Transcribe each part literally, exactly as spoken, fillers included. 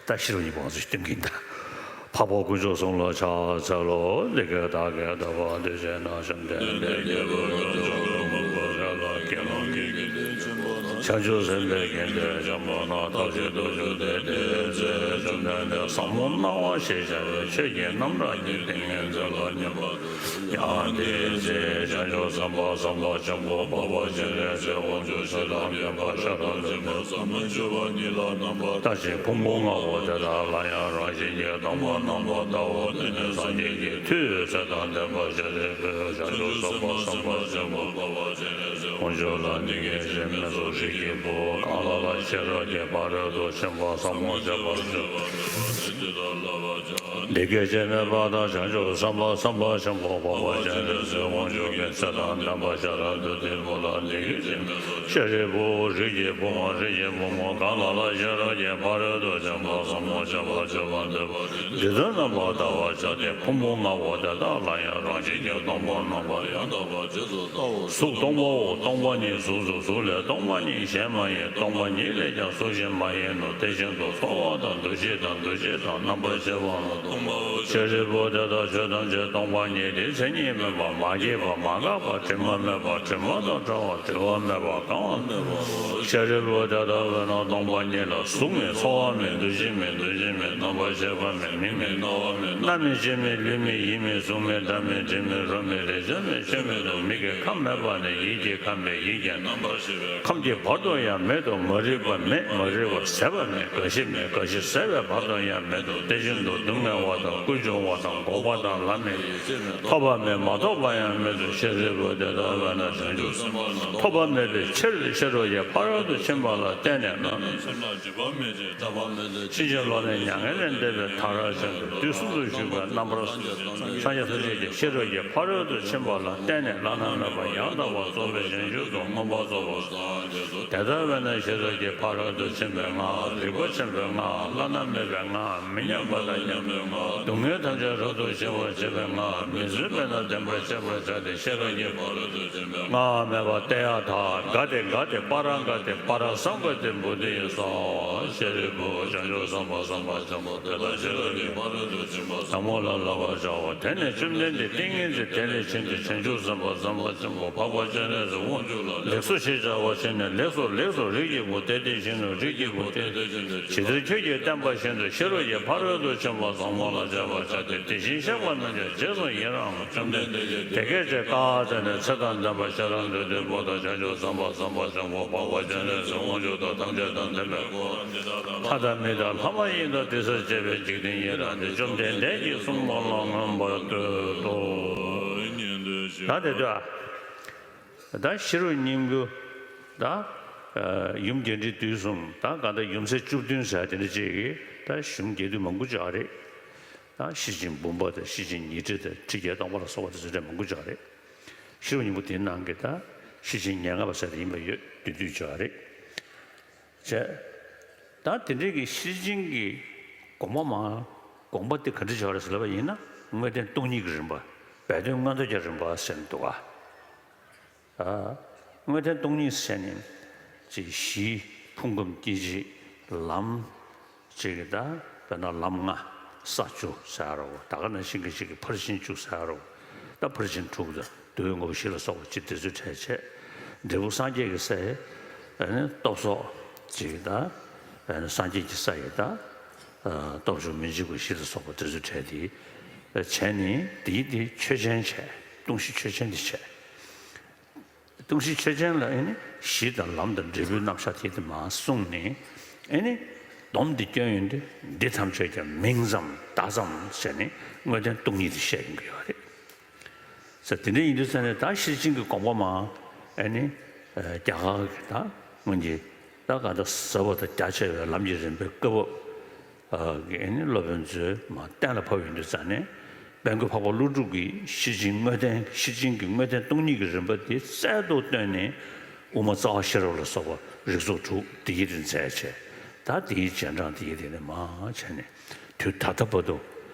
ད་ཤེས་རབ་སྙིང་པོ་ང་ཚོས་སྟོན་གྱིན་གདའ། འཕགས་པ་དཀོན་མཆོག་གསུམ་ལ་ཕྱག་འཚལ་ལོ། ལས་ཀྱི་བདག་གིས་བདག་པོ་འདི་བྱས་ན། བཅོམ་ལྡན་འདས་རྒྱལ་པོ་དཀོན་མཆོག་གསུམ་ལ་དགེ་སློང་གི་དགེ་འདུན་ཆེན་པོ་དང་། བྱང་ཆུབ་སེམས་དཔའི་དགེ་འདུན་ཆེན་པོ་རྣམས་ཐམས་ཅད་དུ་བཞུགས་ཏེ། དེའི་ཚེ་བཅོམ་ལྡན་འདས་ཟབ་མོ་སྣང་བ་ཞེས་བྱ་བའི་ཆོས་ཀྱི་རྣམ་གྲངས་ཀྱི་ཏིང་ངེ་འཛིན་ལ་སྙོམས་པར། ཡང་དེའི་ཚེ་བྱང་ཆུབ་སེམས་དཔའ་སེམས་དཔའ་ཆེན་པོ་འཕགས་པ་སྤྱན་རས་གཟིགས་དབང་ཕྱུག་ཞེ་སྡང་མེད་པ་ཤ་ར་འཛིན་པ་ཟབ་མོ་སྤྱོད་པ་ཉིད་ལ་རྣམ་པར་ལྟ་ཞིང་ཕུང་པོ་ལྔ་པོ་དེ་དག་ལ་ཡང་རང་བཞིན་གྱིས་སྟོང་པར་རྣམ་པར་བལྟའོ། དེ་ནས་སངས་རྒྱས་ཀྱི་མཐུས་ཚེ་དང་ལྡན་པ་ཤཱ་རིའི་བུས་བྱང་ཆུབ་སེམས་དཔའ་སེམས་དཔའ་ཆེན་པོ་འཕགས་པ་སྤྱན་རས་གཟིགས་དབང་ཕྱུག་ལ་འདི་སྐད་ཅེས་སྨྲས་སོ། རིགས་ཀྱི་བུ་གང་ལ་ལ་ཤེས་རབ་ཀྱི་ཕ་རོལ་ཏུ་ཕྱིན་པ་ཟབ་མོ་སྤྱོད་པ་ཆེན་པོ་འདི་སྐད་ཅེས་སྨྲས་པ་དག་བྱང་ཆུབ་སེམས་དཔའ་སེམས་དཔའ་ཆེན་པོ་འཕགས་པ་སྤྱན་རས་གཟིགས་དབང་ཕྱུག་གིས་ཚེ་དང་ལྡན་པ་ཤཱ་ར་དྭ་ཏིའི་བུ་ལ་འདི་སྐད་ཅེས་སྨྲས་སོ། ཤཱ་རིའི་བུ་རིགས་ཀྱི་བུའམ་རིགས་ཀྱི་བུ་མོ་གང་ལ་ལ་ཤེས་རབ་ཀྱི་ཕ་རོལ་ཏུ་ཕྱིན་པ་ཟབ་མོ་སྤྱོད་པ་སྤྱོད་པ་འདོད་པ་དེ་དུས་རྣམ་པར་བལྟ་བར་བྱ་སྟེ། ཕུང་པོ་ལྔ་པོ་དེ་དག་ལ་ཡང་རང་བཞིན་གྱིས་སྟོང་པར་རྣམ་པར་ཡང་དག་པར་རྗེས་སུ་ལྟའོ། གཟུགས་སྟོང་པའོ། སྟོང་པ་ཉིད་གཟུགས་སོ། གཟུགས་ལས་སྟོང་པ་ཉིད་གཞན་མ་ཡིན། སྟོང་པ་ཉིད་ལས་ཀྱང་གཟུགས་གཞན་མ་ཡིན་ནོ། དེ་བཞིན་དུ་ཚོར་བ་དང་། འདུ་ཤེས་དང་། འདུ་བྱེད་དང་། རྣམ་པར་ཤེས་པ་རྣམས་སྟོང་པའོ། ཤཱ་རིའི་བུ་དེ་ལྟར་ཆོས་ཐམས་ཅད་སྟོང་པ་ཉིད་དེ། མཚན་ཉིད་མེད་པ། མ་སྐྱེས་པ། མ་འགགས་པ། དྲི་མ་མེད་པ། དྲི་མ་དང་བྲལ་བ། བྲི་བ་མེད་པ། གང་བ་མེད་པའོ། ཤཱ་རིའི་བུ་དེ་ལྟ་བས་ན་སྟོང་པ་ཉིད་ལ་གཟུགས་མེད། ཚོར་བ་མེད། འདུ་ཤེས་མེད། འདུ་བྱེད་མེད། རྣམ་པར་ཤེས་པ་མེད། མིག་མེད། རྣ་བ་མེད། སྣ་མེད། ལྕེ་མེད། ལུས་མེད། ཡིད་མེད། གཟུགས་མེད། སྒྲ་མེད། དྲི་མེད། རོ་མེད། རེག་བྱ་མེད། ཆོས་མེད་དོ། མིག་གི་ཁམས་མེད་པ་ནས་ཡིད་ཀྱི་ཁམས་མེད། ཡིད་ཀྱི་རྣམ་པར་ཤེས་པའི་ཁམས་ཀྱི་བར་དུ་ཡང་མེད་དོ། མ་རིག་པ་མེད། མ་རིག་པ་ཟད་པ་མེད། རྒ་ཤི་མེད། རྒ་ཤི་ཟད་པའི་བར་དུ་ཡང་མེད་དོ། དེ་བཞིན་དུ་སྡུག་བསྔལ་བ་དང་། ཀུན་འབྱུང་བ་དང་། འགོག་པ་དང་། ལམ་མེད། ཐོབ་པ་མེད། མ་ཐོབ་པ་ཡང་མེད་དོ། ཤཱ་རིའི་བུ་དེ་ལྟ་བས་ན་བྱང་ཆུབ་སེམས་དཔའ་རྣམས་ཐོབ་པ་མེད་པའི་ཕྱིར། ཤེས་རབ་ཀྱི་ཕ་རོལ་ཏུ་ཕྱིན་པ་ལ་བརྟེན་ནས་ན། ཕྱིན་ཅི་ལོག་ལས་མྱ་ངན་ལས་འདས་པའི་མཐར་ཕྱིན་ཏོ། དུས་གསུམ་དུ་བཞུགས་པའི་རྣམ་པར་སངས་རྒྱས་ཐམས་ཅད་ཀྱི་ཤེས་རབ་ཀྱི་ཕ་རོལ་ཏུ་ཕྱིན་པ་ལ་བརྟེན་ནས་བླ་ན་མེད་པ་ཡང་དག་པར་རྫོགས་པའི་བྱང་ཆུབ་ཏུ་མངོན་པར་རྫོགས་པར། དེ་ལྟ་བས་ན་ཤེས་རབ་ཀྱི་ཕ་རོལ་ཏུ་ཕྱིན་པའི་སྔགས། རིག་པ་ཆེན་པོའི་སྔགས། བླ་ན་མེད་པའི་སྔགས། མི་མཉམ་པ་དང་མཉམ་པའི་སྔགས། སྡུག་བསྔལ་ཐམས་ཅད་རབ་ཏུ་ཞི་བར་བྱེད་པའི་སྔགས། མི་བཟོད་པས་ན་བདེན་པར་གཤེགས་པར་བྱ་སྟེ། ཤེས་རབ་ཀྱི་ཕ་རོལ་ཏུ་སྔགས་མེད་པ་ཏདྱ་ཐཱ། ག་ཏེ་ག་ཏེ་པཱ་ར་ག་ཏེ་པཱ་ར་སཾ་ག་ཏེ་བོ་དྷི་སྭཱ་ཧཱ། ཤཱ་རིའི་བུ་བྱང་ཆུབ་སེམས་དཔའ་སེམས་དཔའ་ཆེན་པོ་དེ་དག་ཤེས་རབ་ཀྱི་ཕ་རོལ་ཏུ་ཕྱིན་པ་ཟབ་མོ་ལ་བསླབ་པར་བྱའོ། དེ་ནས་བཅོམ་ལྡན་འདས་ཏིང་ངེ་འཛིན་དེ་ལས་བྱུང་སྟེ་བྱང་ཆུབ་སེམས་དཔའ་སེམས་དཔའ་ཆེན་པོ་འཕགས་པ་སྤྱན་རས་གཟིགས་དབང་ཕྱུག་ལ་ལེགས་སོ་ཞེས་བྱ་བ་བྱས་ནས། ལེགས་སོ་ལེགས་སོ། རིགས་ཀྱི་བུ་དེ་དེ་བཞིན་ནོ། རིགས་ཀྱི་བུ་དེ་དེ་བཞིན་ཏེ། ཇི་ལྟར་ཁྱོད་ཀྱིས་བསྟན་པ་བཞིན་དུ་ཤེས་རབ་ཀྱི་ཕ་རོལ་ཏུ་ཕྱིན་པ་ཟབ་མོ་ལ་སྤྱད་པར་བྱ་སྟེ། དེ་བཞིན་གཤེགས་པ་རྣམས་ཀྱང་རྗེས་སུ་ཡི་རང་ངོ་། བཅོམ་ལྡན་འདས་ཀྱིས་དེ་སྐད་ཅེས་བཀའ་སྩལ་ནས། ཚེ་དང་ལྡན་པ་ཤ་ར་དྭ་ཏིའི་བུ་དང་། བྱང་ཆུབ་སེམས་དཔའ་སེམས་དཔའ་ཆེན་པོ་འཕགས་པ་སྤྱན་རས་གཟིགས་དབང་ཕྱུག་དང་། ཐམས་ཅད་དང་ལྡན་པའི་འཁོར་དེ་དག་དང་། ལྷ་དང་མི་དང་ལྷ་མ་ཡིན་དང་། དེ་སྲས་བཅས་པའི་འཇིག་རྟེན་ཡི་རངས་ཏེ། བཅོམ་ལྡན་འདས་ཀྱིས་གསུངས་པ་ལ་མངོན་པར་བསྟོད་དོ། ད་དེ་དུས་ཨ། ད་ཤེས་རབ་སྙིང་པོ་ད་ཡུམ་རྒྱས་འབྲིང་བསྡུས་གསུམ། ད་ག་ད་ཡུམ་སྲས་བཅུ་བདུན་ཟེར་དེ་འདྲ་ཅིག་གིས་ད་གཞུང་རྒྱས་བསྡུས་མང་པོ་ཅིག་ཡོད་རེད། ད་ཤེར་ཕྱིན་འབུམ་པ་དང་། ཤེར་ཕྱིན་ཉི་ཁྲི་དང་། ཁྲི་བརྒྱད་སྟོང་པ་ལ་སོགས་པ་དེ་ཚོ་འདྲ་མང་པོ་ཅིག་ཡོད་རེད། ཤེས་རབ་སྙིང་པོ་དེའི་ནང་གི་ད་ཤེར་ཕྱིན་ཉེར་ལྔ་པ་ཟེར་དེ་ཡིན་པ་ཡོད། བསྡུས་བསྡུས་ཅིག་ཡོད་རེད། བྱས། ད་དེ་འདྲའི་གི་ཤེར་ཕྱིན་གྱི་དགོངས་པ་མ། དགོངས་པ་དེ་ག་འདྲ་བྱས་པ་རེད་ཟེར་ལབ་པ་ཡིན་ན། དངོས་བསྟན་སྟོང་ཉིད་ཀྱི་རིམ་པ། སྦས་དོན་མངོན་རྟོགས་ཀྱི་རིམ་པ་ཟེར་ནས་འདུག་ག། ཨ། དངོས་བསྟན་སྟོང་ཉིད་ཟེར་ནས་ཅིག་གཞི་ཕུང་ཁམས་སྐྱེ་མཆེད་ལམ་ཅིག་གི་ད་དཔེར་ན་ལམ་ལྔ། ས་བཅུ་ཟེར་རོ། ད་ག་ནང་བཞིན་གྱི་ཅིག་གི་ཕར་ཕྱིན་བཅུ་ཟེར་རོ། ད་ཕར་ཕྱིན་དྲུག་དང་། བསྡུ་བའི་དངོས་པོ་བཞི་ལ་སོགས་པ་ཅིག་དེ་ཚོའི་གྲས་བྱས། འབྲས་བུ་སངས་རྒྱས་ཀྱི་སའི་ཨ་ནི་སྟོབས་གསོག་ཅིག་ད་ཨ་ནི་སངས་རྒྱས་ཀྱི་ས་ཡི་ད་ཨ་སྟོབས་འབྱོར་མི་འཇིགས་པ་བཞི་ལ་སོགས་པ་དེ་ཚོའི་གྲས་དེ་བྱས་ནས། དེའི་དེ་ཆོས་ཅན་བྱས། སྟོང་གཞི་ཆོས་ཅན་དེ་བྱས། སྟོང་གཞི་ཆོས་ཅན་ལ་ཨ་ནི་གཞི་དང་ལམ་དང་འབྲས་བུའི་རྣམ་གཞག་དེ་དེ་མར་གསུངས་ནས། ཨ་ནི་སྡོམ་དེ་སྐྱོན་ཡོན་ཏེ། འདི་ཐམས་ཅད་ཀྱང་མིང་ཙམ་བརྡ་ཙམ་བྱས་ནས་དངོས་བསྟན་སྟོང་ཉིད་དེ་བཤད་ཡོང་གི་ཡོད་རེད། ཟེར། དེ་འདྲ་ཡིན་དུས་ཙང་ནས་ད་ཤེར་ཕྱིན་གྱི་དགོངས་པ་མར་ཨ་ནི་རྒྱ་གར་གྱི་ད་སྔོན་གྱི་ད་ག་ད་ཟབ་པ་དང་རྒྱ་ཆེ་བའི་ལམ་གྱི་རིམ་པའི་བཀའ་བབས། ཨ་གི་ཨ་ནི་སློབ་དཔོན་ཚོས་མར་གཏན་ལ་ཕབ་ཡོང་དུས་ཙང་ནས། དཔལ་མགོན་འཕགས་པ་ཀླུ་སྒྲུབ་ཀྱིས་ཤེར་ཕྱིན་དངོས་བསྟན། ཤེར་ཕྱིན་གྱི་དངོས་བསྟན་སྟོང་ཉིད་ཀྱི་རིམ་པ་དེ་རྩལ་དུ་བཏོན་ནས། དབུ་མ་རྩ་བ་ཤེས་རབ་ལ་སོགས་པ་རིགས་ཚོགས་དྲུག་དེ་ཡི་དེ་མཛད་བྱས། ད་དེའི་རྗེས་འབྲང་དེ་ཡི་དེ་ནས་མར་བྱས་ནས། དུས་ད་ལྟ་བར་དུ་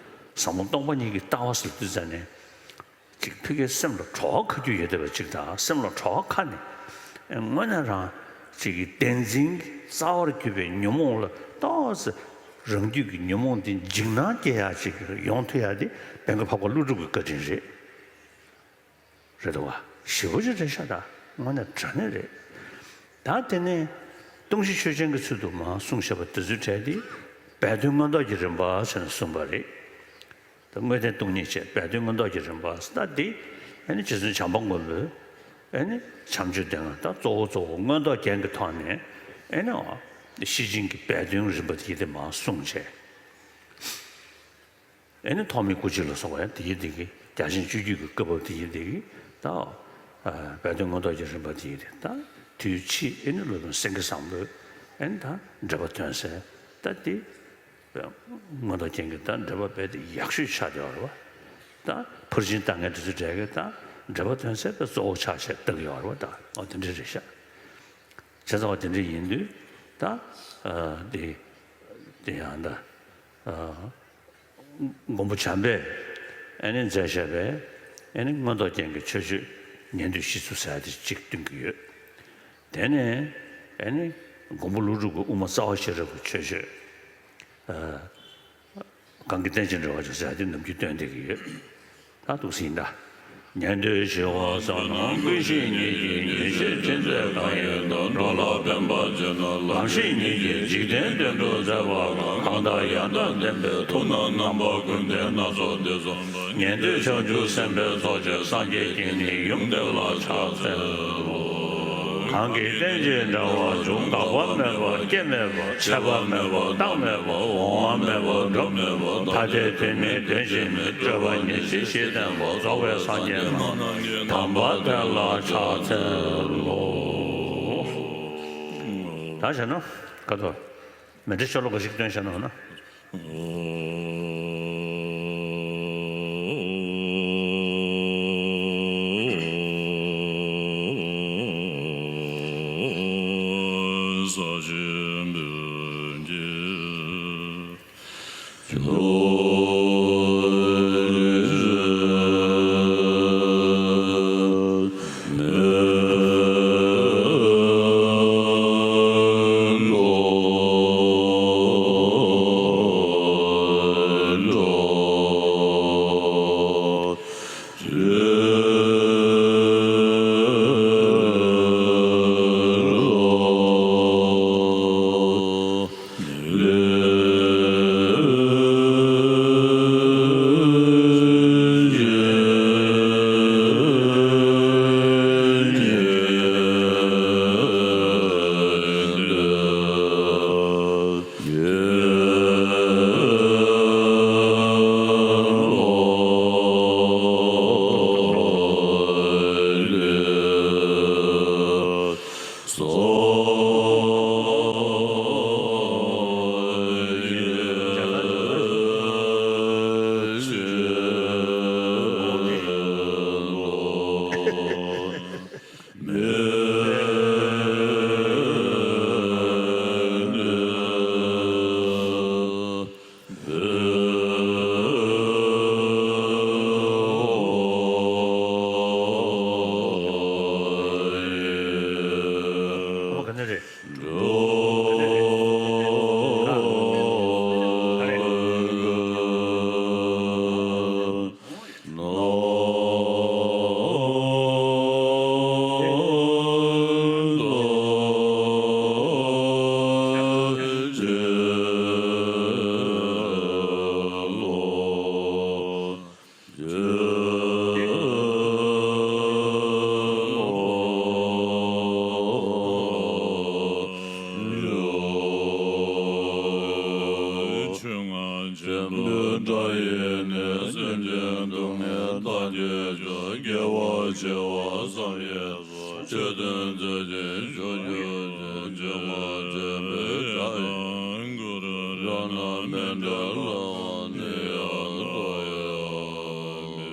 ཟབ་མོ་སྟོང་པ་ཉིད་ཀྱི་ལྟ་བ་ཟེར་དུས་ཙང་ནས། ཅིག་ཕ་གིའི་སེམས་ལ་བྲོ་བ་ཁ་རྒྱུ་ཡོད་བསྡད་པ་ཅིག་དང་། སེམས་ལ་བྲོ་བ་ཁ་ནས་དངོས་གནས་རང་ཅིག་གི་བདེན་འཛིན་གྱི་རྩ་བར་གྱུར་པའི་ཉོན་མོངས་ལ་ཏོག་ཙམ་ རང་རྒྱུད་ཀྱི་ཉོན་མོངས་འདི་འཇིགས་སྣང་སྐྱེ་ཡག་ཅིག་ཡོང་ཐུབ་ཡག་དེ་བན་དགའ་འཕགས་པ་ཀླུ་སྒྲུབ་ཀྱི་བཀའ་དྲིན་རེད། རེད་དོ། ཞེ་པོ་ཅིག་རེད་ཤག་ད་དངོས་གནས་དྲང་གནས་རེད། ད་དེ་ནས་སྟོང་གཞི་ཆོས་ཅན་གྱི་ཚུལ་དུ་མར་གསུངས་བཞག་པ་དེ་ཚོའི་གྲས་དེ་སྦས་དོན་མངོན་རྟོགས་ཀྱི་རིམ་པ་ཟེར་ནས་གསུངས་པ་རེད། ད་དངོས་བསྟན་སྟོང་ཉིད་བྱས། སྦས་དོན་མངོན་རྟོགས་ཀྱི་རིམ་པ་ཟེར་ད་འདི་ཨ་ནི་རྗེ་བཙུན་བྱམས་པ་མགོན་པོས་ཨ་ནི་བྱམས་ཆོས་ལྡན་ལ་ད་གཙོ་བོ་གཙོ་བོ་མངོན་རྟོགས་རྒྱན་གྱི་ཐོག་ནས་ཨ་ནི་ཤེར་ཕྱིན་གྱི་སྦས་དོན་རིམ་པ་དེ་དེ་མར་གསུངས་བྱས། ཨེ་ནི་ཐོགས་མེད་སྐུ་མཆེད་ལ་སོགས་པ་དེ་ཡི་དེ་གི་རྒྱ་ཆེན་སྤྱོད་བརྒྱུད་ཀྱི་བཀའ་བབས་དེ་ཡི་དེ་གི་ད་སྦས་དོན་མངོན་རྟོགས་ཀྱི་རིམ་པ་དེ་ཡི་དེ་ད་དུས་ཕྱིས་ཨེ་ནི་སློབ་དཔོན་སེང་གེ་བཟང་པོས་ཨེ་ནི་ད་འགྲེལ་པ་ཐོན་སའི་ད་དེ་མངོན་རྟོགས་རྒྱན་གྱི་ད་འགྲེལ་པ་རྦད་དེ་ཡག་ཤོས་ཆགས་བསྡད་ཡོད་རེད་བ། ད་ཕར་ཕྱིན་ལྟ་མཁན་དེ་ཚོའི་གྲས་ཀྱི་ད་འགྲེལ་པ་ཐོན་སའི་ད་གཙོ་བོ་ཆགས་བྱས་བལྟ་གི་ཡོད་རེད་བ། ད་འོ་དེ་འདྲ་རེད་ཤག་བྱས་ཙང་བ་དེ་འདྲ་ཡིན་དུས་ད་དེ་དེ་ཡང་ད། མགོན་པོ་བྱམས་པས་ཨེ་ནི་མཛད་བཞག་པའི་ཨེ་ནི་མངོན་རྟོགས་རྒྱན་གྱི་མཆོད་བརྗོད་ཉན་ཐོས་ཞི་འཚོལ་ཟེར་ཡ་དེ་གཅིག་སྟོན་གྱི་ཡོད། དེ་ནས་ཨེ་ནི་མགོན་པོ་ཀླུ་སྒྲུབ་ཀྱི་དབུ་མ་རྩ་བ་ཤེས་རབ་ཀྱི་མཆོད་བརྗོད། གང་གི་རྟེན་ཅིང་འབྲེལ་བར་འབྱུང་ཟེར་ཡ་དེ་ནམ་རྒྱུན་སྟོན་བསྡད་ཀྱི་ཡོད། ད་འདུག་སེ་ཡིན་ད། ཉན་ཐོས་ཞི་བ་བསོད་ནམས་ཀུན་ཤེས་ཉིད་ཀྱིས། ཉེར་ཞིར་ཕྱིན་མཛད་གང་ཡིན་དང་། འགྲོ་ལ་ཕན་པར་བྱེད་ན་ལམ་ཤེས་ཉིད་ཀྱིས། འཇིག་རྟེན་བསྟན་འགྲོ་མཛད་པ་གང་། གང་དག་ཡང་དག་བདེན་པའི་མཐུ་རྣམས། རྣམ་པ་ཀུན་ལྡན་སྣ་ཚོགས་འདི་གསུངས་པ། ཉན་ཐོས་བྱང་ཆུབ་སེམས་དཔའི་ཚོགས་བཅས་སངས་རྒྱས་ཀྱིས་ནི། ཡུམ་དེ་ལ་ཕྱག་འཚལ་ལོ། གང་གི་རྟེན་ཅིང་འབྲེལ་བར་འབྱུང་། འགག་པ་མེད་པ་སྐྱེ་མེད་པ། ཆད་པ་མེད་པ་རྟག་མེད་པ། འོང་བ་མེད་པ་འགྲོ་མེད་པ། ཐ་དད་དོན་མིན་དོན་གཅིག་མིན། སྤྲོས་པ་ཉེར་ཞི་ཞི་བརྟན་པ། རྫོགས་པའི་སངས་རྒྱས་རྣམས་དམ་པ་དེ་ལ་ཕྱག་འཚལ་ལོ། ད་བྱས་ན་ཀ་ཏོ་མེ་ཏྲི་ཤོ་ལོ་ཀ་ཞིག་སྟོན་བྱས་ན་འོ་ན། ཆོས་རྔ་ཆེན་པོའི་སྒྲ་ཡིས་ནི། སེམས་ཅན་སྡུག་བསྔལ་དག་བྱེད་ཕྱིར། དགེ་བ་ཆེ་བ་བསམ་ཡས་སུ། ཆོས་སྟོན་མཛད་ཅིང་ཞུ་རྒྱུ་ཞིག་ཆོས་རྔ་ཆེན་པོའི་སྒྲ་ཡིས། གུ་རུ་རཏྣ་མཎྜལ་ལ་ནི་ཡང་ལྟོས་ཡང་མི་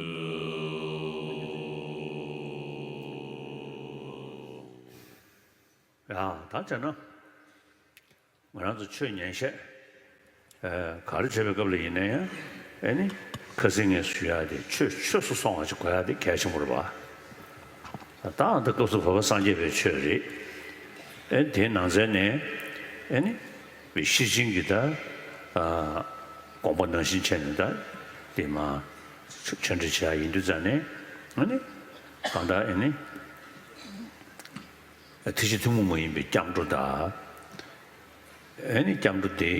ལེན། ཡང་ད་བྱས་ན། ང་རང་ཚོ་ཆོས་ཉན་བཤད། ཨ། ག་རེ་བྱེད་པའི་སྐབས་ལ་ཡིན་ན་ཡང་། ཨེ་ནི། ཁ་སང་ངས་ཞུ་ཡག་དེ་ཆོས་ཆོས་སུ་སོང་བ་ཞིག་གོ་ཡག་དེ་གལ་ཆེན་པོ་རེད་པ། ད་ཨ་ད་སྐབས་སུ་བབ་པ་སངས་རྒྱས་པའི་ཆོས་རེད། ཨེ་དེའི་ནང་ཚན་ནས། ཨེ་ནི། ཤེར་ཕྱིན་གྱི་ད། ཨ་དགོངས་པ་ནང་བཞིན་བྱས་ནས་ད་དེ་མ་ཆོས་འབྲེལ་བྱེད་ཡ་ཡིན་དུས་ཙང་ནས་ཨ་ནི་གང་ལྟར་ཨ་ནི་ཐེག་ཆེན་ཐུན་མོང་མ་ཡིན་པའི་སྐྱབས་འགྲོ་དང་། ཨེ་ནི་སྐྱབས་འགྲོ་དེ་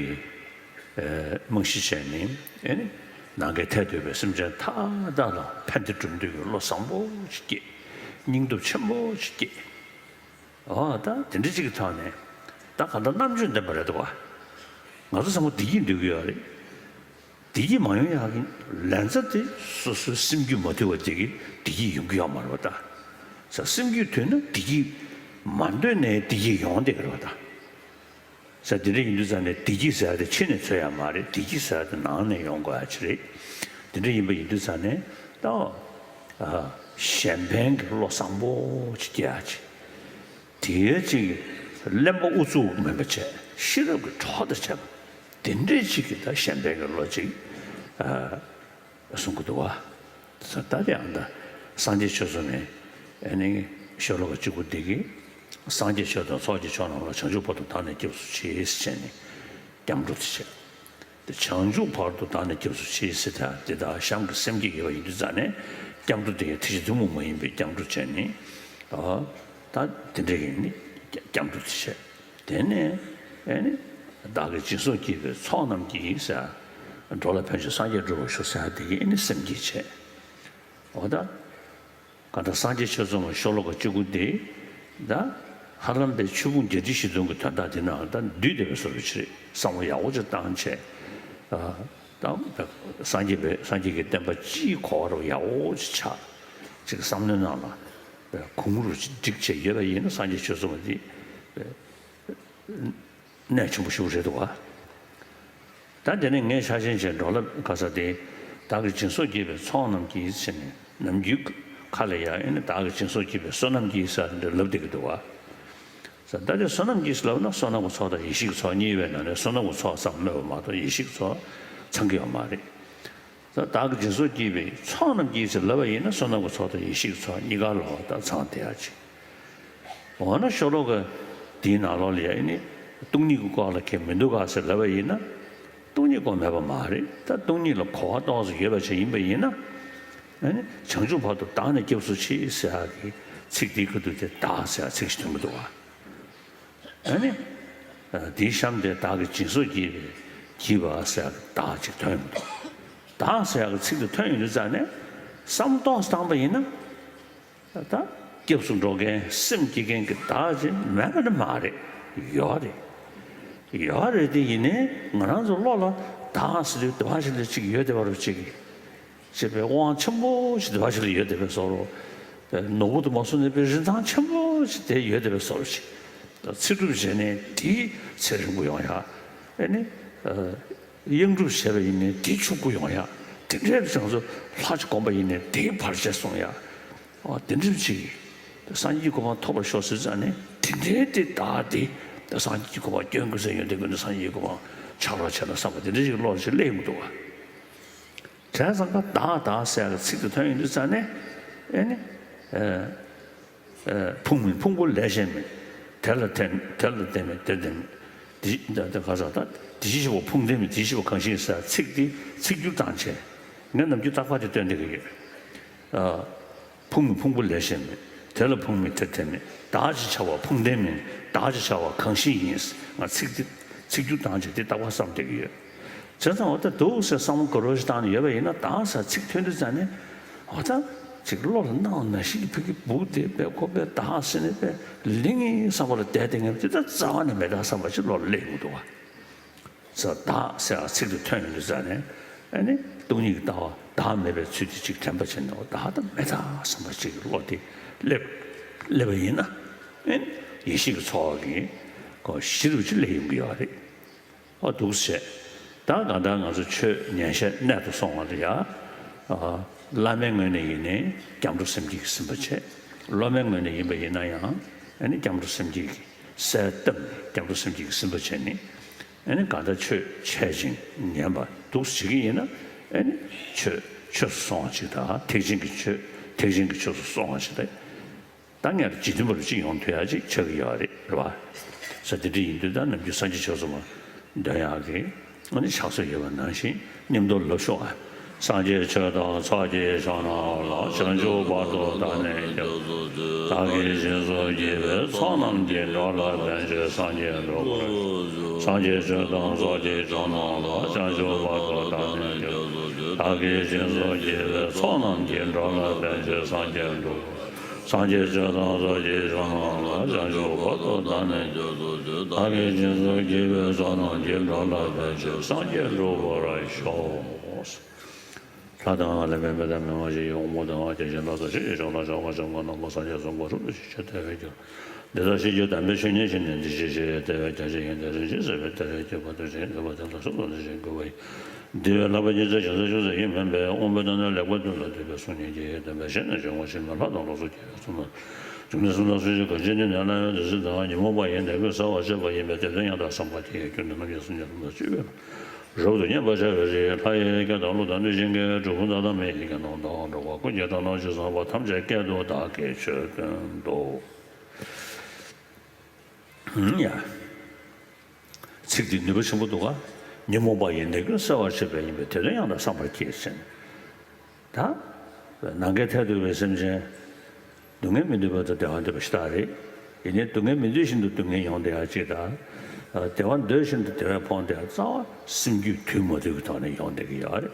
རྨང་གཞི་བྱས་ནས་ཨེ་ནི་ནམ་མཁའི་མཐས་གཏུགས་པའི་སེམས་ཅན་མཐའ་དག་ལ་ཕན་བདེ་སྒྲུབ་འདོད་ཀྱི་བློ་བཟང་པོ་ཞིག་སྐྱེས། སྙིང་སྟོབས་ཆེན་པོ་ཞིག་སྐྱེས། འོ་ད་དེ་འདྲ་ཅིག་གི་ཐོག་ནས་ད་གང་ལྟར་རྣམ་དཔྱོད་ལྡན་པ་རེད་འདུག་བ། ང་ཚོ་ཚང་མ་བདེ་སྐྱིད་འདོད་ཀྱི་ཡོད་རེད། བདེ་སྐྱིད་མ་ཡོང་ཡག་གི་ལན་ཚ་དེ་སོ་སོའི་སེམས་རྒྱུད་མ་དུལ་བ་དེ་གིས་བདེ་སྐྱིད་ཡོང་གི་ཡོད་མ་རེད་བ་ད། ས་སེམས་རྒྱུད་དུལ་ན་བདེ་སྐྱིད་མ་འདོད་ནའི་བདེ་སྐྱིད་ཡོང་བསྡད་ཀྱི་རེད་བ་ད། ས་དེ་འདྲ་ཡིན་དུས་ཙང་ནས་བདེ་སྐྱིད་ཟེར་ཡ་དེ་ཕྱི་ནས་འཚོལ་ཡ་མ་རེད། བདེ་སྐྱིད་ཟེར་ཡ་དེ་ནང་ནས་ཡོང་དགོས་ཡ་ཅིག་རེད། དེ་འདྲ་ཡིན་པ་ཡིན་དུས་ཙང་ནས་ད་གཞན་ཕན་གྱི་བློ་བཟང་པོ་ཅིག་སྐྱེ་ཡ་ཅིག་དེའི་ཅིག་གླེན་པ་ཨུ་ཚུགས་མིན་པ་བྱས་ཤེས་རབ་ཀྱི་གྲོགས་དང་བྱས་པ་དེ་འདྲས་ཅིག་གི་ད་གཞན་ཕན་གྱི་བློ་ཅིག་གསུང་གི་འདུག་བ། ད་དེ་ཡང་ད་སངས་རྒྱས་ཆོས་ཚོགས་ནས་ཨ་ནི་ཤོ་ལོ་ཀ་གཅིག་པོ་འདི་གིས་སངས་རྒྱས་ཆོས་དང་ཚོགས་ཀྱི་མཆོག་རྣམས་ལ་བྱང་ཆུབ་བར་དུ་བདག་ནི་སྐྱབས་སུ་མཆི་ཟེར་བྱས་ནས་སྐྱབས་འགྲོ་དེ་བྱས། དེ་བྱང་ཆུབ་བར་དུ་བདག་ནི་སྐྱབས་སུ་མཆི་ཟེར་ད་དེ་དག་གཤམ་གྱི་སེམས་བསྐྱེད་ཡོད་པ་ཡིན་དུས་ཙང་ནས་སྐྱབས་འགྲོ་དེ་ཡང་ཐེག་ཆེན་ཐུན་མོང་མ་ཡིན་པའི་སྐྱབས་འགྲོ་བྱས་ནས་ད་དེ་འདྲ་ཡིན་ནི་སྐྱབས་འགྲོ་དེ་བྱས། དེ་ནས་ཨེ་ནི་བདག་གིས་སྦྱིན་སོགས་བགྱིས་པའི་ཚོགས་རྣམས་ཀྱིས་ཟེར། འགྲོ་ལ་ཕན་ཕྱིར་སངས་རྒྱས་འགྲུབ་པར་ཤོག་ཟེར་དེ་གིས་ཨེ་ནི་སེམས་བསྐྱེད་བྱས། འོ་ད། གང་ལྟར་སངས་རྒྱས་ཆོས་ཚོགས་མ་ཤོ་ལོ་ཀ་གཅིག་པོ་འདི་ད་ཧ་ལམ་པའི་ཆོས་ཕུང་བརྒྱད་ཁྲི་བཞི་སྟོང་གི་དོན་དག་འདི་ནང་ད་འདུས་བསྡད་པའི་བཟོ་འདྲ་ཅིག་རེད། བསམ་བློ་ཡག་པོ་ཅིག་བཏང་བྱས། ད་སངས་རྒྱས་པའི་སངས་རྒྱས་ཀྱི་བསྟན་པ་སྤྱིའི་གོ་བ་རུ་ཡག་པོ་ཅིག་ཆགས། ཅིག་བསམ་བློའི་ནང་ལ་གུང་རུ་ཅིག་བསྒྲིགས་བྱས་ཡོད་པ་ཡིན་ན་སངས་རྒྱས་ཆོས་ཚོགས་མ་འདི་གནད་ཆེན་པོ་ཞིག་རེད་འདུག་བ། ད་དེ་ནས་ངས་ཆ་ཤས་བྱས་འགྲོ་ལ་ག་ས་དེ། བདག་གིས་སྦྱིན་སོགས་བགྱིས་པའི་ཚོགས་རྣམས་ཀྱིས་ཟེར་ནས་ནམ་རྒྱུན་ཁ་ལ་ཡ་ཨེ་ནི་བདག་གིས་སྦྱིན་སོགས་བགྱིས་པའི་བསོད་ནམས་ཀྱིས་ཟེར་འདྲ་ལབ་བསྡད་ཀྱི་འདུག་བ། ས་ད་དེ་བསོད་ནམས་ཀྱིས་ལབ་ན་བསོད་ནམས་ཀྱི་ཚོགས་དང་ཡེ་ཤེས་ཀྱི་ཚོགས་གཉིས་ཡོད་པའི་ནང་ནས་བསོད་ནམས་ཀྱི་ཚོགས་ཙམ་སྨོས་པ་མ་གཏོགས་ཡེ་ཤེས་ཀྱི་ཚོགས་ཚང་གི་ཡོད་མ་རེད། ད་བདག་གིས་སྦྱིན་སོགས་བགྱིས་པའི་ཚོགས་རྣམས་ཀྱིས་ཟེར་ལབ་པ་ཡིན་ན་བསོད་ནམས་ཀྱི་ཚོགས་དང་ཡེ་ཤེས་ཀྱི་ཚོགས་གཉིས་ཀ་ལ་ད་ཚང་བསྡད་ཡ་ཅིག་འོ་ན་ཤོ་ལོ་ཀ་འདིའི་ནང་ལོགས་ལ་ཡ་ཨེ་ནི་སྟོང་ཉིད་ཀྱི་སྐོར་ལ་ཁྱེད་མི་འདུག་ག་ཟེར་ལབ་པ་ཡིན་ན། སྟོང་ཉིད་སྐོར་མེད་པ་མ་རེད། ད་སྟོང་ཉིད་ལ་གོ་བ་ཏོག་ཙམ་ཡོད་པ་ཞིག་ཡིན་པ་ཡིན་ན། ཨེ་ནི་བྱང་ཆུབ་བར་དུ་བདག་ནི་སྐྱབས་སུ་མཆི་ཟེར་ཡག་གི་ཚིག་འདིའི་ཁ་ཐུག་དེ་བདག་ཟེར་ཡག་ཚིག་ཞིག་ཐོན་གྱི་འདུག་བ། ཨ་ནི། འདིའི་གཤམ་དེ་བདག་གིས་སྦྱིན་སོགས་བགྱིས་པའི་བགྱིས་པ་ཟེར་ཡག་གི་བདག་ཅིག་ཐོན་ཡོང་གི་འདུག་བདག་ཟེར་ཡག་གི་ཚིག་དེ་ཐོན་ཡོང་དུས་ཙང་ནས་བསམ་བློ་ཏོག་ཙམ་བཏང་པ་ཡིན་ན། ད་སྐྱབས་སུ་འགྲོ་མཁན་སེམས་བསྐྱེད་མཁན་གྱི་བདག་ཅིག་མེད་པ་ནི་མ་རེད། ཡོད་རེད། ཡོད་རེད་དེ་ཡིན་ནའི་ང་རང་ཚོ་བློ་ལ་བདག་ཟེར་དུས་དེ་བ་ཞིག་ལ་ཅིག་ཡོད་བསྡད་པ་རུ་ཅིག་ཅེས་པའི་དབང་ཆེན་པོ་ཞིག་དེ་བ་ཞིག་ལ་ཡོད་བསྡད་པའི་བཟོ་འདྲ། ནོར་བུ་དུ་མ་སོང་ནས་པའི་རིན་ཐང་ཆེན་པོ་ཞིག་དེ་ཡོད་བསྡད་པའི་བཟོ་འདྲ་ཞིག་ཚེ་སྒྲུབ་བྱས་ནས་དེའི་ཚེ་རིང་པོ་ཡོང་ཡ། ཨེ་ནི། གཡང་སྒྲུབ་བྱས་པ་ཡིན་ནའི་དེའི་ཕྱུག་པོ་ཡོང་ཡ། དེ་འདྲའི་བྱང་ཚོ་ལྷ་ཅིག་བསྒོམ་པ་ཡིན་ནའི་དེའི་བར་ཆད་སོང་ཡ། ཨ་དེ་འདྲ་ཅིག་སངས་རྒྱས་ཀྱི་གོ་འཕང་ཐོབ་པར་ཤོག་ཟེར་ཙང་ནས་དེ་འདྲའི་དེ་བདག་དེ་སངས་རྒྱས་ཀྱི་གོ་འཕང་སྐྱོན་ཀུན་ཟད་ཡོན་ཏན་ཀུན་ནས་སངས་རྒྱས་ཀྱི་གོ་འཕང་ཆགས་རོགས་བྱས་ན་བསམ་པ་དེ་འདྲ་ཞིག་བློ་ཞིག་སླེབས་ཡོང་གི་འདུག་བ། བྱས་ཙང་ཀ་བདག་བདག་ཟེར་ཡག་གི་ཚིག་དེ་ཐོན་ཡོང་དུས་ཙང་ནས་ཨེ་ནི། ཕུང་མིན་ཕུང་པོ་ལས་གཞན་མིན། དེ་ལ་བརྟེན་དེ་ལ་བརྟེན་མིན་དེ་བརྟེན་མིན། དེ་དེ་ག་ས་ད་དེ་བཞིན་གཤེགས་པ་ཕུང་ལྡན་མིན་དེ་བཞིན་གཤེགས་པ་གང་ཞིག་ཡིན་ཟེར་ཚིག་དེ་ཚིག་སྒྱུར་བཏང་བྱས། ངས་ནམ་རྒྱུན་རྟག་པར་དེ་སྟོན་བསྡད་ཀྱི་ཡོད། ཕུང་མིན་ཕུང་པོ་ལས་གཞན་མིན། དེ་ལ་ཕུང་མིན་དེར་བརྟེན་མིན། བདག་ཅེས་བྱ་བ་ཕུང་ལྡན་མིན། བདག་ཅེས་བྱ་བ་གང་ཞིག་ཡིན། ང་ཚིག་དེ་ཚིག་སྒྱུར་བཏང་བྱས་དེ་རྟག་པར་བསམ་བསྡད་ཀྱི་ཡོད། བྱས་ཙང་འོ་ད་འདུག་ཟེར་བསམ་བློ་ག་རེ་ཞིག་བཏང་ནས་ཡོད་པ་ཡིན་ན་བདག་ཟེར་ཚིག་ཐོན་དུས་ཙང་ནས་འོ་ད་ཅིག་བློ་ལ་སྣང་བ་ནང་བཞིན་གྱི་ཕ་གི་སྦུག་དེ་པས་ཁོ་པས་བདག་ཟེར་ནས་པས་ལིང་ངེ་བསམ་པ་ལ་བསྡད་དེ་ངས་དེ་ད་རྩ་བ་ནས་མེད་ད་བསམ་པ་ཅིག་བློ་ལ་སླེབས་ཡོང་འདུག་བ། ས་བདག་ཟེར་བ་ཚིག་དེ་ཐོན་ཡོང་དུས་ཙང་ནས་ཨ་ནི་སྟོང་ཉིད་ཀྱི་ལྟ་བ་བདག་མེད་པའི་ཚུལ་དེ་ཅིག་དྲན་པ་བྱས་ནས་འོ་བདག་ད་མེད་ད་བསམ་པ་ཅིག་གི་བློ་དེ་སླེབས་སླེབས་པ་ཡིན་ན་ཨ་ནི་ཡེ་ཤེས་ཀྱི་ཚོགས་ཀྱི་གོ་གཞི་རུ་ཅིག་སླེབས་ཡོང་གི་ཡོད་རེད། ཨོ་འདུག་སེ་བྱས། ད་གང་ལྟར་ང་ཚོ་ཆོས་ཉན་བཤད་གནད་དུ་སོང་བ་ལ་ཡ། ཨ་བླ་མའི་ངོས་ནས་ཡིན་ནའི་སྐྱབས་འགྲོ་སེམས་བསྐྱེད་ཀྱིས་ཟིན་པ་བྱས། སློབ་མའི་ངོས་ནས་ཡིན་པ་ཡིན་ན་ཡང་ཨ་ནི་སྐྱབས་འགྲོ་སེམས་བསྐྱེད་ཀྱིས་གསལ་བཏབ་ནས་སྐྱབས་འགྲོ་སེམས་བསྐྱེད་ཀྱིས་ཟིན་པ་བྱས་ནས་ཨ་ནི་གང་ལྟར་ཆོས་འཆད་ཅིང་ཉན་པ་འདུག་སེ་བྱེད་ཀྱི་ཡིན་ན་ཨ་ནི་ཆོས་ཆོས་སུ་སོང་བ་ཅིག་དང་ཐེག་ཆེན་གྱི་ཆོས་ཐེག་ཆེན་གྱི་ཆོས་སུ་སོང་བ་ཅིག་དང་། ད་ངས་རྗེས་མཐུན་པ་རུ་ཅིག་ཡོང་ཐུབ་ཡག་ཅིག་ཆགས་ཀྱི་ཡོད་རེད། རེད་བ། ས་དེ་འདྲ་ཡིན་དུས་ད་ནམ་རྒྱུན་སངས་རྒྱས་ཆོས་ཚོགས་མ་འདོན་ཡག་གི་ ཨ་ནི་ཕྱག་སྲོལ་ཡོད་པ་ནང་བཞིན་མཉམ་དུ་ལབ་ཤོག་ཨ། སངས་རྒྱས་ཆོས་དང་ཚོགས་ཀྱི་མཆོག་རྣམས་ལ། བྱང་ཆུབ་བར་དུ་བདག་ནི་སྐྱབས་སུ་མཆི། བདག་གིས་སྦྱིན་སོགས་བགྱིས་པའི་ཚོགས་རྣམས་ཀྱིས། འགྲོ་ལ་ཕན་ཕྱིར་སངས་རྒྱས་འགྲུབ་པར་ཤོག། སངས་རྒྱས་ཆོས་དང་ཚོགས་ཀྱི་མཆོག་རྣམས་ལ། བྱང་ཆུབ་བར་དུ་བདག་ནི་སྐྱབས་སུ་མཆི། བདག་གིས་སྦྱིན་སོགས་བགྱིས་པའི་ཚོགས་རྣམས་ཀྱིས། འགྲོ་ལ་ཕན་ཕྱིར་སངས་རྒྱས་འགྲུབ་པར། སངས་རྒྱས་ཆོས་དང་ཚོགས་ཀྱི་མཆོག་རྣམས་ལ། བྱང་ཆུབ་བར་དུ་བདག་ནི་སྐྱབས་སུ་མཆི། བདག་གིས་སྦྱིན་སོགས་བགྱིས་པའི་ཚོགས་རྣམས་ཀྱིས། འགྲོ་ལ་ཕན་ཕྱིར་སངས་རྒྱས་འགྲུབ་པར་ཤོག། ལྷ་དང་ལྷ་མིན་པ་དང་མི་མ་ཡིན་དབང་པོ་དང་། བརྒྱ་བྱིན་ལ་སོགས་ཕྱིར་བཅོམ་ལ་སོགས་པ་སེམས་ཅན་རྣམས་ལ། སངས་རྒྱས་སམ་བསྐལ་གྲངས་མེད་པ་ཐམས་ཅད་བདེ་བར་གྱུར། འདི་དག་ཤེས་བྱའི་དམ་པའི་ཆོས་ཉིད་ཕྱིར་ནི་འདི་ཕྱིར་ཞེས། དེ་བས་ཀྱང་ཆོས་ཉིད་དེ་རིན་ཆེན་གསལ་བའི་གཏེར་གྱི་བར་དུ་ཕྱིན། ཐོས་པ་དེ་ལ་སོ་སོར་བརྟགས་ཤིང་གུས་པ་ཡིས། འདི་བས་ལྷག་པའི་ཉེར་འཚེ་རྒྱ་མཚོའི་ཆུ་ཟད་ཡིད་སྨོན་པས། དབང་པོའི་རྣམ་སྣང་ལེགས་པར་ཐོས་ལ་འདུད་པའི་གསུང་ཉན་གྱིས། སྟོན་པའི་ཞལ་ནས་བྱུང་བ་ཞིག་ནས། ལྷ་དང་ལོ་ཙཱ་བགྱིས་པའི་ཚོགས་རྣམས། འབྱུང་གནས་གསུམ་དང་སུ་ཞིག་གང་ཕྱིར་ནི། ནད་ལ་ཡང་དེ་བཞིན་དུ། ཉོན་མོངས་པ་ཡི་ནད་ཀུན་སེལ་བར་བྱེད་པ་ཡིན་པས། དེ་དོན་ཡང་དག་བསམ་པར་གྱིས། རྒྱུ་འདི་རྣམས་ཀྱང་སངས་རྒྱས་ཐམས་ཅད་སྤྱོད་པས་རབ་ཏུ་མཉེས་པར་བྱ་བའི་ཕྱིར། ལྷ་ཡི་སྐད་དང་ཀླུ་དང་གནོད་སྦྱིན་སྐད། གྲུལ་བུམ་དག་དང་མི་ཡི་སྐད་རྣམས་དང་། འགྲོ་བ་ཀུན་གྱི་སྒྲ་རྣམས་ཇི་ཙམ་པ། ཐམས་ཅད་སྐད་དུ་བདག་གིས་ཆོས་སྟོན་ཏོ། ཡ། ཚིག་འདི་ནུས་པ་ཆེན་པོ་འདུག་ག་ཉོན་མོངས་པ་ཡི་ནད་ཀུན་སེལ་བར་བྱེད་པ་ཡིན་པས། དེ་དོན་ཡང་དག་བསམ་པར་གྱིས་ཟེར་ནས། ད་ནམ་མཁའི་མཐས་གཏུགས་པའི་སེམས་ཅན། སྡུག་བསྔལ་མི་འདོད་པ་དང་བདེ་བ་འདོད་པ་ཞེ་དྲག་རེད། ཡིན་ནའི་སྡུག་བསྔལ་མི་འདོད་བཞིན་དུ་སྡུག་བསྔལ་ཡོང་བསྡད་ཡ་གཅིག་དང་། བདེ་བ་འདོད་བཞིན་དུ་བདེ་བས་ཕོངས་བསྡད་ཡ། རྩ་བ་སེམས་རྒྱུད་དུལ་མ་དུལ་གྱི་ཐོག་ནས་ཡོང་བསྡད་ཀྱི་ཡོད་རེད།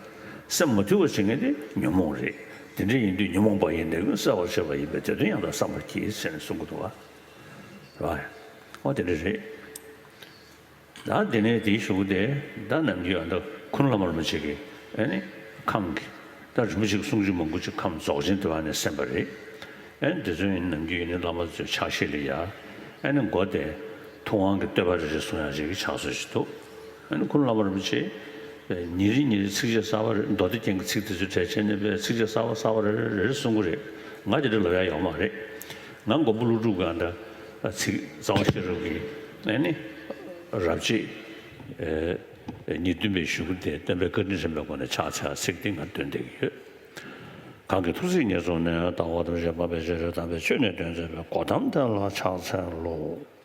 སེམས་མ་དུལ་བ་བྱེད་མཁན་དེ་ཉོན་མོངས་རེད། དེ་འདྲ་ཡིན་དུས་ཉོན་མོངས་པ་ཡི་ནད་ཀུན་སེལ་བར་བྱེད་པ་ཡིན་པས། དེ་དོན་ཡང་དག་བསམ་པར་གྱིས་ཟེར་ནས་གསུང་གི་འདུག་བ། རེད་བ། ཨོ་དེ་འདྲ་རེད། ད་དེ་ནས་དེའི་གཞུག་དེ་ད་ནམ་རྒྱུན་ཨ་ད་ཁུ་ནུ་བླ་མ་རིན་པོ་ཆེ་གི་ཨེ་ནི་ཁམས་ཀྱི་ད་རིན་པོ་ཆེ་གི་གསུང་ཆོས་མང་པོ་ཅིག་ཁམས་རྫོགས་ཆེན་དེ་བ་ནས་གསན་པ་རེད། ཨེ་ནི་དེ་ཚོ་ཡིན་ནམ་རྒྱུན་ཡིན་ནི་བླ་མ་ཚོའི་ཕྱག་བཞེས་ལ་ཡ། ཨེ་ནི་མགོ་དེ་ཐུབ་དབང་གི་བསྟོད་པ་རེ་རེ་གསུང་ཡ་ཞིག་གི་ཕྱག་སྲོལ་ཞིག་འདུག་ཨེ་ནི་ཁུ་ནུ་བླ་མ་རིན་པོ་ཆེ་ཉིན་རེ་ཉིན་རེ་ཚིགས་བཅད་གསར་པ་རེ་མདོ་སྡེ་རྒྱན་གྱི་ཚིག་དེ་ཚོ་གྲས་བྱས་ནས་པའི་ཚིགས་བཅད་གསར་པ་གསར་པ་རེ་རེ་རེ་རེ་གསུང་གི་རེད། ང་དེ་འདྲ་ལབ་ཡ་ཡོད་མ་རེད། ང་མགོན་པོ་ཀླུ་སྒྲུབ་གི་ཨ་ད་ཚིག་རྩ་བ་ཤེས་རབ་ཀྱི་ཨེ་ནི་རབ་བྱེད་ཨེ་ཉེར་བདུན་པའི་གཞུག་གུ་དེ་སྟོན་པའི་བཀའ་དྲིན་དྲན་པའི་སྒོ་ནས་ཕྱག་འཚལ་ཚིག་འདི་ང་འདོན་བསྡད་ཀྱི་ཡོད། གང་གི་ཐུགས་སྲས་ཉེར་བཟུང་ནས། ལྟ་བ་ཐམས་ཅད་སྤངས་པའི་ཕྱིར། དམ་པའི་ཆོས་ནི་སྟོན་མཛད་པའི། གོའུ་ཏམ་དེ་ལ་ཕྱག་འཚལ་ལོ།